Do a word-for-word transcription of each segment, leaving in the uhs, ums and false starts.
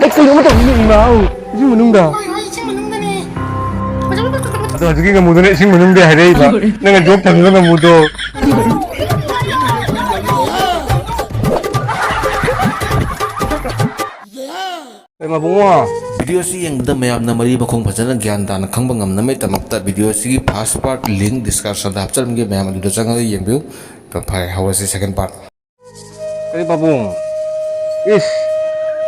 ꯑꯩ ꯀꯩꯅꯣꯝꯃ ꯇꯧꯔꯤꯅꯦ ꯏꯃꯥ꯫ ꯏꯁꯤꯡ ꯃꯅꯨꯡꯗ꯫ ꯍꯣꯏ, ꯍꯣꯏ, ꯏꯁꯤꯡ ꯃꯅꯨꯡꯗꯅꯦ꯫ ꯑꯗꯣ ꯍꯧꯖꯤꯛꯀꯤ ꯉꯥꯃꯨꯗꯨꯅ ꯏꯁꯤꯡ ꯃꯅꯨꯡꯗ ꯍꯥꯏꯔꯛꯏꯕ꯫ ꯅꯪꯅ ꯖꯣꯛ ꯊꯝꯃꯤꯕ ꯉꯥꯃꯨꯗꯣ꯫ ꯑꯦ, ꯃꯕꯨꯡꯉꯣ꯫ ꯚꯤꯗꯤꯑꯣꯁꯤ ꯌꯦꯡꯕꯗ ꯃꯌꯥꯝꯅ ꯃꯔꯤ ꯃꯈꯣꯡ ꯐꯖꯅ ꯒ꯭ꯌꯥꯟ ꯇꯥꯅ ꯈꯪꯕ ꯉꯝꯅꯕꯒꯤꯗꯃꯛꯇ ꯚꯤꯗꯤꯑꯣꯁꯤꯒꯤ ꯐꯥꯔꯁ ꯄꯥꯔꯠ ꯂꯤꯡ ꯗꯤꯁꯀ꯭ꯔꯤꯞꯁꯟꯗ ꯍꯥꯞꯆꯤꯟꯒꯦ, ꯃꯌꯥꯝ ꯑꯗꯨꯗ ꯆꯪꯉꯒ ꯌꯦꯡꯕꯤꯌꯨ꯫ ꯐꯔꯦ, ꯍꯧꯔꯁꯤ ꯁꯦꯀꯦꯟ ꯄꯥꯔꯠ꯫ ꯀꯔꯤ ꯄꯥꯕꯨꯡ? ꯏꯁ,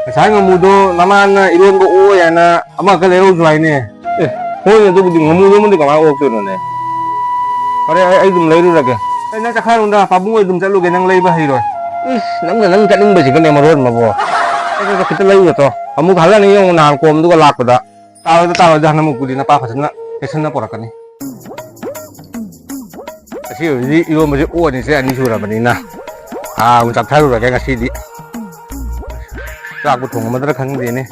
ꯉꯁꯥꯏ ꯉꯥꯃꯨꯗꯣ ꯅꯃꯥꯅ ꯏꯔꯣꯟꯕ ꯑꯣꯛꯑꯣꯏ ꯍꯥꯏꯅ ꯑꯃꯈꯛ ꯂꯩꯔꯧꯁꯨ ꯍꯥꯏꯅꯦ꯫ ꯑꯦ, ꯍꯣꯏꯅꯦ, ꯑꯗꯨꯕꯨꯗꯤ ꯉꯥꯃꯨꯗꯨꯃꯗꯤ ꯀꯃꯥꯏꯅ ꯑꯣꯛꯇꯣꯏꯅꯣꯅꯦ? ꯐꯔꯦ, ꯑꯩ, ꯑꯩ ꯑꯗꯨꯝ ꯂꯩꯔꯨꯔꯒꯦ꯫ ꯑꯩ ꯅꯪ ꯆꯠꯈꯥꯏꯔꯣꯝꯗ ꯄꯥꯕꯨꯡ ꯍꯣꯏ ꯑꯗꯨꯝ ꯆꯠꯂꯨꯒꯦ, ꯅꯪ ꯂꯩꯕ ꯍꯩꯔꯣꯏ꯫ ꯏꯁ, ꯅꯪꯅ ꯅꯪ ꯆꯠꯅꯤꯡꯕꯁꯤꯒꯅꯦ ꯃꯔꯣꯟ ꯑꯃꯕꯨ꯫ ꯑꯩ ꯈꯤꯇ ꯂꯩꯔꯨꯒꯦ ꯇꯣ꯫ ꯑꯃꯨꯛ ꯍꯜꯂꯛꯑꯅꯤ ꯌꯦꯡꯉꯨ, ꯅꯍꯥꯟ ꯀꯣꯝꯗꯨꯒ ꯂꯥꯛꯄꯗ꯫ ꯇꯥꯔꯣꯏꯗ, ꯇꯥꯔꯣꯏꯗ, ꯍꯟꯗꯛꯃꯨꯛꯄꯨꯗꯤ ꯅꯄꯥ ꯐꯖꯅ ꯆꯦꯛꯁꯤꯟꯅ ꯄꯣꯔꯛꯀꯅꯤ꯫ ꯑꯁꯤ ꯑꯣꯏꯔꯗꯤ ꯏꯔꯣꯝꯕꯁꯦ ꯑꯣꯛꯑꯅꯤꯁꯦ ꯑꯅꯤ ꯁꯨꯔꯕꯅꯤꯅ꯫ ꯍꯥꯎꯅ ꯆꯥꯊꯔꯨꯔꯒꯦ ꯉꯁꯤꯗꯤ꯫ ꯆꯥꯛꯄꯨ ꯊꯣꯡꯉꯝꯃꯗ꯭ꯔꯥ ꯈꯪꯗꯦꯅꯦ꯫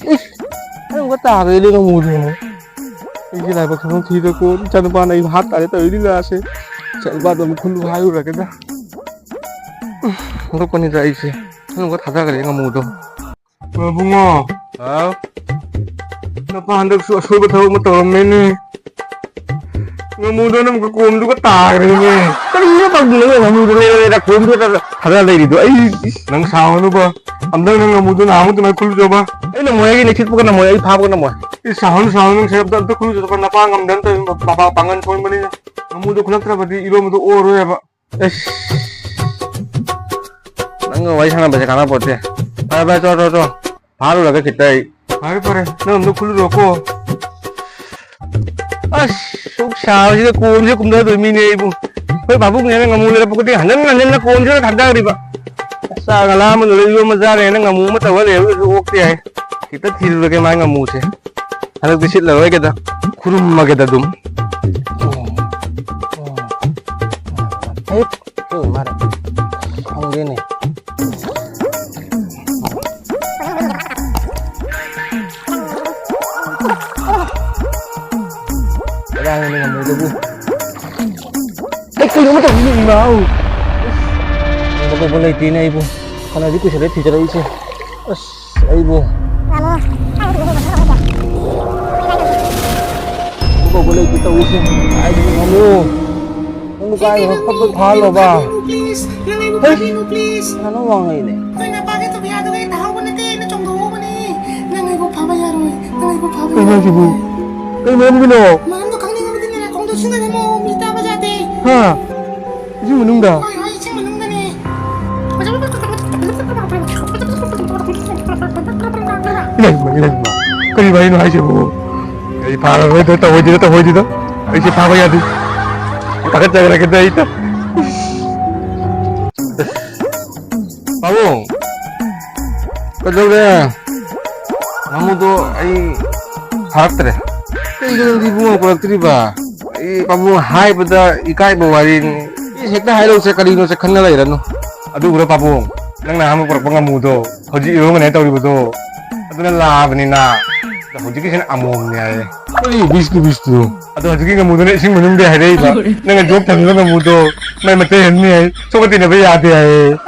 ꯏꯁ! ꯑꯩ ꯑꯃꯨꯛꯀ ꯇꯥꯔꯦꯅꯦ ꯉꯥꯃꯨꯁꯦ꯫ ꯑꯩꯒꯤ ꯂꯥꯏꯕꯛ ꯊꯧꯔꯝ ꯊꯤꯗꯀꯣ ꯏꯆꯥꯅꯨꯄꯥꯅ ꯑꯩꯕꯨ ꯍꯥꯠ ꯇꯥꯔꯦ ꯇꯧꯔꯤ ꯂꯤꯂꯥꯁꯦ꯫ ꯏꯆꯥꯅꯨꯄꯥꯗꯣ ꯑꯃꯨꯛ ꯈꯨꯜꯂꯨ ꯍꯥꯏꯔꯨꯔꯒꯦꯗ꯫ ꯍꯟꯗꯣꯛꯄꯅꯤꯗ ꯑꯩꯁꯦ꯫ ꯑꯩ ꯑꯃꯨꯛꯀ ꯊꯥꯗꯈ꯭ꯔꯦ ꯉꯥꯃꯨꯗꯣ꯫ ꯏꯕꯨꯡꯉꯣ꯫ ꯍꯥꯎ? ꯅꯄꯥ ꯍꯟꯗꯛꯁꯨ ꯑꯁꯣꯏꯕ ꯊꯕꯛ ꯑꯃ ꯇꯧꯔꯝꯃꯦꯅꯦ꯫ ꯉꯥꯃꯨꯗꯣ ꯅꯪ ꯀꯣꯝꯗꯨꯒ ꯇꯥꯈ꯭ꯔꯦꯅꯦ꯫ ꯀꯔꯤꯅꯣ ꯇꯧꯗꯣꯏꯅꯣ? ꯉꯥꯃꯨꯗꯣ ꯂꯩꯔ ꯂꯩꯔ ꯀꯣꯝꯗꯨꯗ ꯊꯥꯗ ꯂꯩꯔꯤꯗꯣ꯫ ꯑꯩ, ꯏꯁ꯫ ꯅꯪ ꯁꯥꯎꯅꯨꯕ꯫ ꯑꯝꯇꯪ ꯅꯪ ꯉꯥꯃꯨꯗꯣ ꯅꯍꯥꯟꯃꯨꯛ ꯑꯗꯨꯃꯥꯏꯅ ꯈꯨꯜꯂꯨꯆꯣꯕ꯫ ꯑꯩ ꯅꯝꯃꯣꯏ, ꯑꯩꯒꯤ ꯅꯦꯠꯊꯤꯠꯄꯒ ꯅꯝꯃꯣꯏ, ꯑꯩ ꯐꯥꯕꯒ ꯅꯝꯃꯣꯏ꯫ ꯏꯁ, ꯁꯥꯎꯅꯨ, ꯁꯥꯎꯅꯨ, ꯅꯪ ꯁꯦ ꯑꯝꯇ, ꯑꯝꯇ ꯈꯨꯜꯂꯨꯆꯣꯕ꯫ ꯅꯄꯥ ꯉꯝꯗꯅ ꯇꯧꯔꯤꯕ ꯄꯥ-, ꯄꯥ-, ꯄꯥꯡꯒꯟ ꯁꯣꯟꯕꯅꯤꯅ꯫ ꯉꯥꯃꯨꯗꯣ ꯈꯨꯜꯂꯛꯇ꯭ꯔꯕꯗꯤ ꯏꯔꯣꯝꯕꯗꯣ ꯑꯣꯔꯔꯣꯏ ꯍꯥꯏꯕ꯫ ꯑꯁ! ꯅꯪꯒ ꯋꯥꯔꯤ ꯁꯥꯟꯅꯕꯁꯦ ꯀꯥꯟꯅꯄꯣꯠꯇꯦ꯫ ꯐꯔꯦ, ꯐꯔꯦ, ꯆꯣ, ꯆꯣ, ꯆꯣ꯫ ꯐꯥꯔꯨꯔꯒ ꯈꯤꯇ ꯑꯩ꯫ ꯐꯔꯦ, ꯐꯔꯦ꯫ ꯅꯪ ꯑꯝꯇ ꯈꯨꯜꯂꯨꯔꯣꯀꯣ꯫ ꯑꯁ! ꯁꯨꯛ ꯁꯥꯕꯁꯤꯗ ꯀꯣꯝꯁꯤꯗ ꯀꯨꯝꯊꯗꯣꯏ ꯃꯤꯅꯦ ꯑꯩꯕꯨ꯫ ꯑꯩꯈꯣꯏ ꯄꯥꯕꯨꯡꯅꯦꯅ ꯉꯥꯃꯨ ꯂꯩꯔꯛꯄ ꯈꯨꯗꯤꯡ ꯍꯟꯖꯟ ꯍꯟꯖꯟꯅ ꯀꯣꯝꯁꯤꯗ ꯊꯥꯗꯈ꯭ꯔꯤꯕ꯫ ꯆꯥꯛ ꯉꯂꯥ ꯑꯃ ꯂꯣꯏ ꯌꯣꯝꯕ ꯆꯥꯔꯦꯅ ꯉꯥꯃꯨ ꯑꯃ ꯇꯧꯔ ꯂꯩꯕꯗꯨꯁꯨ ꯑꯣꯛꯇꯦ ꯍꯥꯏ꯫ ꯈꯤꯇ ꯊꯤꯔꯨꯔꯒꯦ ꯃꯥꯏ ꯉꯥꯃꯨꯁꯦ꯫ ꯍꯟꯗꯛꯇꯤ ꯁꯤꯠꯂꯔꯣꯏꯒꯦꯗ꯫ ꯈꯨꯔꯨꯝꯃꯒꯦꯗ ꯑꯗꯨꯝ꯫ ꯑꯌꯨꯛ ꯃꯥꯔꯦ꯫ ꯈꯪꯗꯦꯅꯦ꯫ ꯀꯗꯥꯏꯅꯣ ꯉꯝꯃꯣꯏꯗꯕꯨ꯫ ꯑꯩ ꯀꯩꯅꯣꯝꯃ ꯇꯧꯔꯤꯅꯦ ꯏꯃꯥ꯫ ꯑꯇꯣꯞꯄ ꯂꯩꯇꯦꯅꯦ ꯑꯩꯕꯨ꯫ ꯐꯅꯗꯤ ꯀꯨꯏꯁꯜꯂꯦ ꯊꯤꯖꯔꯛꯏꯁꯦ꯫ ꯑꯁ꯫ ꯑꯩꯕꯨ ꯀꯧꯕ ꯂꯩꯇꯦ ꯇꯧꯔꯤꯁꯦ꯫ ꯀꯥꯏꯗꯅꯣ ꯉꯥꯃꯨ? ꯅꯪꯕꯨ ꯀꯥꯏꯗꯅꯣ ꯐꯠ ꯐꯠ ꯐꯥꯍꯜꯂꯣꯕ꯫ Please, ꯅꯪ ꯑꯩꯕꯨ ꯍꯩ! ꯐꯥꯕꯤꯅꯨ, please꯫ ꯀꯅꯥꯅꯣ ꯋꯥ ꯉꯥꯡꯉꯤꯅꯦ? ꯑꯩꯈꯣꯏ ꯅꯄꯥꯒꯤ ꯇꯨꯕꯤ ꯑꯗꯨꯒ ꯑꯩ ꯇꯥꯍꯧꯕ ꯅꯠꯇꯦ, ꯑꯩꯅ ꯆꯣꯡꯊꯣꯛꯍꯧꯕꯅꯦ꯫ ꯅꯪ ꯑꯩꯕꯨ ꯐꯥꯕ ꯌꯥꯔꯣꯏ, ꯅꯪ ꯑꯩꯕꯨ ꯐꯥꯕ ꯀꯩꯅꯣ ꯌꯥꯔꯣꯏ꯫ ꯍꯥꯏꯁꯤꯕꯨ? ꯀꯩ ꯃꯔꯝꯒꯤꯅꯣ? ꯃꯔꯝꯗꯣ ꯈꯪꯅꯤꯡꯉꯕꯗꯤꯅꯦ, ꯅꯥꯀꯣꯡꯗꯣ ꯁꯤꯡꯒꯗꯕꯅꯦ, ꯃꯤ ꯇꯥꯕ ꯌꯥꯗꯦ꯫ ꯍꯥ? ꯏꯁꯤꯡ ꯃꯅꯨꯡꯗ? ꯍꯣꯏ, ꯍꯣꯏ, ꯏꯁꯤꯡ ꯃꯅꯨꯡꯗꯅꯦ꯫ ꯏꯃꯥꯏ, ꯏꯃꯥꯏ, ꯏꯃꯥꯏ, ꯏꯃꯥꯏ꯫ ꯀꯔꯤ ꯋꯥꯔꯤꯅꯣ ꯍꯥꯏꯁꯤꯕꯨ? ꯑꯩ ꯐꯥꯔꯔꯣꯏꯗ, ꯇꯧꯍꯣꯏꯗꯦꯗ, ꯇꯧꯍꯣꯏꯗꯦꯗ꯫ ꯑꯩꯁꯦ ꯐꯥꯕ ꯌꯥꯗꯦ꯫ ꯊꯥꯒꯠꯆꯈ꯭ꯔꯒꯦꯗ ꯑꯩ꯫ ꯄꯥꯕꯨꯡ, ꯀꯩꯗꯧꯔꯦ? ꯉꯥꯃꯨꯗꯣ ꯑꯩ ꯐꯥꯔꯛꯇ꯭ꯔꯦ꯫ ꯀꯩꯅꯣ ꯅꯪꯗꯤ ꯏꯕꯨꯡꯉꯣ ꯄꯨꯔꯛꯇ꯭ꯔꯤꯕ? ꯑꯩ ꯄꯥꯕꯨꯡ ꯍꯥꯏꯕꯗ ꯏꯀꯥꯏꯕ ꯋꯥꯔꯤꯅꯤ꯫ ꯏꯁ, ꯍꯦꯛꯇ ꯍꯥꯏꯔꯛꯎꯁꯦ, ꯀꯔꯤꯅꯣꯁꯦ ꯈꯟꯅ ꯂꯩꯔꯅꯨ꯫ ꯑꯗꯨ ꯎꯔ ꯄꯥꯕꯨꯡ, ꯅꯪꯅ ꯑꯍꯥꯟꯕ ꯄꯨꯔꯛꯄ ꯉꯥꯃꯨꯗꯣ ꯍꯧꯖꯤꯛ ꯏꯔꯣꯟꯒꯅꯦ ꯇꯧꯔꯤꯕꯗꯣ, ꯑꯗꯨꯅ ꯂꯥꯕꯅꯤꯅ꯫ ꯑꯗꯣ ꯍꯧꯖꯤꯛꯀꯤꯁꯤꯅ ꯑꯃꯣꯝꯅꯦ ꯍꯥꯏꯌꯦ꯫ ꯀꯔꯤ ꯕꯤꯁꯀꯤ ꯕꯤꯁꯇꯨ? ꯑꯗꯣ ꯍꯧꯖꯤꯛꯀꯤ ꯉꯥꯃꯨꯗꯨꯅ ꯏꯁꯤꯡ ꯃꯅꯨꯡꯗ ꯍꯥꯏꯔꯛꯏꯕ꯫ ꯅꯪꯅ ꯖꯣꯛ ꯊꯝꯃꯤꯕ ꯉꯥꯃꯨꯗꯣ ꯃꯥꯏ ꯃꯇꯩ ꯍꯟꯅꯤ ꯍꯥꯏ, ꯁꯣꯛꯀ ꯇꯤꯟꯅꯕ ꯌꯥꯗꯦ ꯍꯥꯏꯌꯦ꯫